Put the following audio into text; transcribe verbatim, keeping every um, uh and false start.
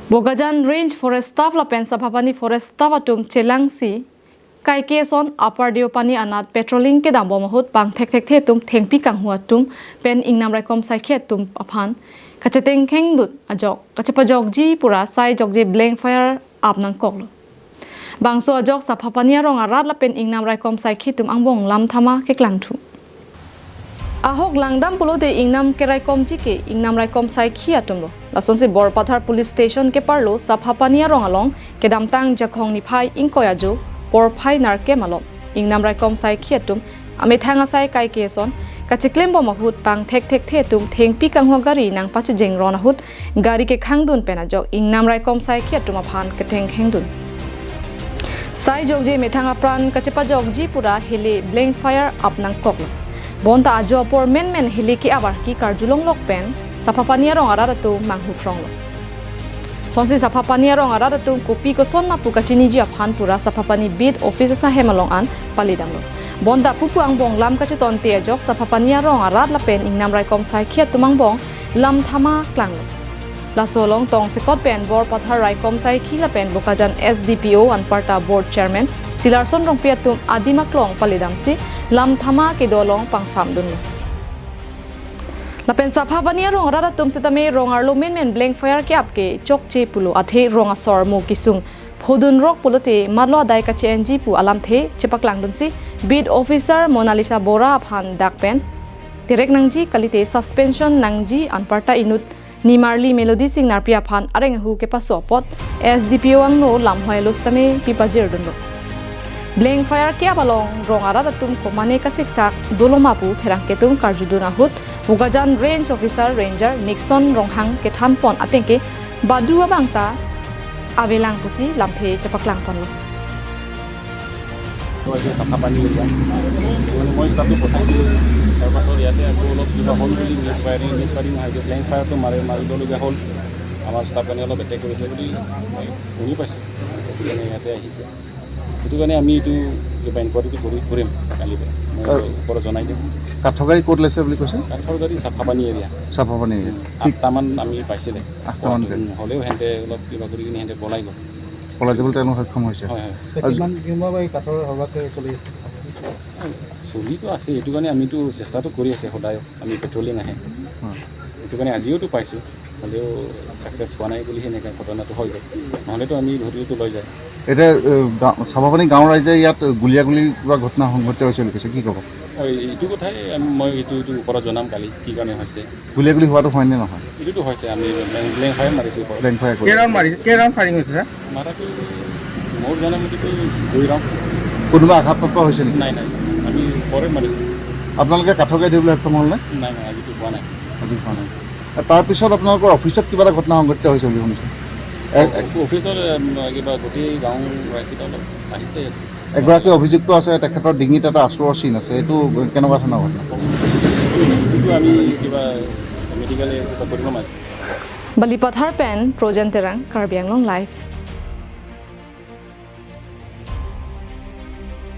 Bokajan Range Forest Staff lapen Saphapani Forest Staff atum chelangsi kaike ason Upper Deopani anat patrolling kedambom ahut pangthekthekthe atum thengpi kanghu atum pen ingnam raikom saikhi atum aphan kachetengkhengdun ajok kachepajokji pura sai jokje blank fire ap nangkoklo. Bangso ajok Saphapani arong arat lapen ingnam raikom saikhi atum angbong lamthama keklangthu. Ahok langdam pulote ingnam keraikomji ke ingnam raikom saikhi atumlo. Lasonsi Borpathar Police Station keparlo Saphapani arong along kedamtang Jakhong niphai ingkoi ajo porphai nerkep along ingnam raikom saikhi atum amethang asai kaike ason kacheklembom ahut pangthekthekthe atum thengpi kanghu agari nangpachejeng ron ahut gari kekhangdun pen ajok ingnam raikom saikhi atum aphan ketengkhengdun. Sai jokje methang apran kachepajokji pura hele blank fire ap nangkoklo. Bonta ajo apor menmen hele ke-ap arki karjulonglok pen Saphapani arong arat atum manghu phronglo. Sonsi Saphapani arong arat atum kopi koson ma pu kachiniji aphan pura Saphapani beat officer sahem along an palidamlo. Bonta pupu angbong lam kachetonte ajok Saphapani arong arat lapen ingnam raikom saikhi atum angbong lamthama klanglo. Laso along tongsekot pen Borpathar raikom saikhi lapen Bokajan S D P O anparta Board Chairman Silarson Rongpi atum adim aklong palidamsi lamthama kedo along pangsamdunlo. Lapen Saphapani arong arat atum setame rong arlo menmen blank fire ke-ap ke chokche pulo athe rong asor mo kesung phodunrok pulote matlo adai kache-enji pu alamthe chepaklangdunsi beat officer Monalisa Bora aphan dak pen terek nangji kalite suspension nangji anparta inut nimarli Melody Sing Narpi aphan areng ahu kepaso apot S D P O angno lamhoi lo setame pipajirdunlo. Blank fire ke-ap along rong arat atum komane kasiksak dolo ma pu pherangke atum karjudun ahut Bokajan Range Officer Ranger Nixon Ronghang kethanpon atengke badu abang ta avelang pusi lamthe chepaklangponlo. এইটো হৈছে চাফাপানী এৰিয়া। মানে মই ষ্টাফটো পঠাইছিলোঁ, তাৰপাছত ইয়াতে আকৌ অলপ কিবা হ'ল বুলি মিছ ফায়াৰিং, মিছ ফায়াৰিং নহয়, এইটো ব্লেংক ফায়াৰটো মাৰে, মাৰিবলগীয়া হ'ল। আমাৰ ষ্টাফ মানে অলপ এটেক কৰিছে বুলি মই শুনি পাইছোঁ, সেইটো কাৰণে ইয়াতে আহিছে। সেইটো কাৰণে আমি এইটো কিবা ইনকুৱাৰীটো কৰি কৰিম কালি পৰা, মই আৰু- ওপৰত জনাই দিম। কাঠৰ গাড়ী ক'ত লৈছে বুলি কৈছে? কাঠৰ গাড়ী চাফাপানী এৰিয়া চাফাপানী এৰিয়া। ঠিক আঠটামান আমি পাইছিলে। আঠটামান গাড়ী। উম, হ'লেও সিহঁতে অলপ কিবা কৰি কিনে সিহঁতে পলাই গ'ল। পলাই দিবলৈ তেওঁলোক সক্ষম হৈছে। হয় হয়। আজি- কিমান দিনৰ পৰা এই কাঠৰ সভাকে চলি আছে? চলিতো আছে, এইটো কাৰণে আমিতো চেষ্টাটো কৰি আছে সদায়, আমি পেট্ৰলিং আহে। হয়। এইটো কাৰণে আজিওতো পাইছোঁ, হ'লেও ছাকচেছ হোৱা নাই বুলি সেনেকৈ ঘটনাটো হৈ গ'ল, নহ'লেতো আমি ধৰিতো লৈ যায়। এতিয়া এ, গাঁও- চাফাপানী গাঁৱৰ ৰাইজে ইয়াত গুলীয়াগুলী কিবা ঘটনা সংঘটিত হৈছে বুলি কৈছে, কি ক'ব? হয়, এইটো কথাই আমি মই এইটো এইটো ওপৰত জনাম কালি কি কাৰণে হৈছে। গুলীয়াগুলী হোৱাটো হয়নে নহয়? এইটোতো হৈছে, আমি ব্লেংক ব্লেংক ফায়াৰ মাৰিছোঁ ওপৰত। ব্লেংক ফায়াৰ কৰি। কেই ৰাউণ্ড মাৰিছে? কেই ৰাউণ্ড ফায়াৰিং হৈছে ছাৰ? মাৰাটো মোৰ জনা মতেতো দুই ৰাউণ্ড। কোনোবা আঘাতপ্ৰাপ্ত হৈছে নেকি? নাই নাই, আমি ওপৰে মাৰিছোঁ। আপোনালোকে কাঠৰ গাড়ী ধৰিবলৈ সক্ষম হ'লনে? নাই নাই, আজিতো পোৱা নাই। আজি পোৱা নাই। তাৰপিছত আপোনালোকৰ অফিচত কিবা এটা ঘটনা সংঘটিত হৈছে বুলি শুনিছোঁ। এ- এ- অফিচৰ এম, কিবা গোটেই গাঁও ৰাইজকেইটা অলপ আহিছে। এগৰাকী অভিযুক্ত আছে, তেখেতৰ ডিঙিত এটা আঁচোৰৰ চিন আছে, এইটো কেনেকুৱা ধৰণৰ ঘটনা? এইটো আমি কিবা মেডিকেল কিবা কৰিব মাৰিছোঁ। Balipathar pen Projen Terang, Karbi Anglong Live.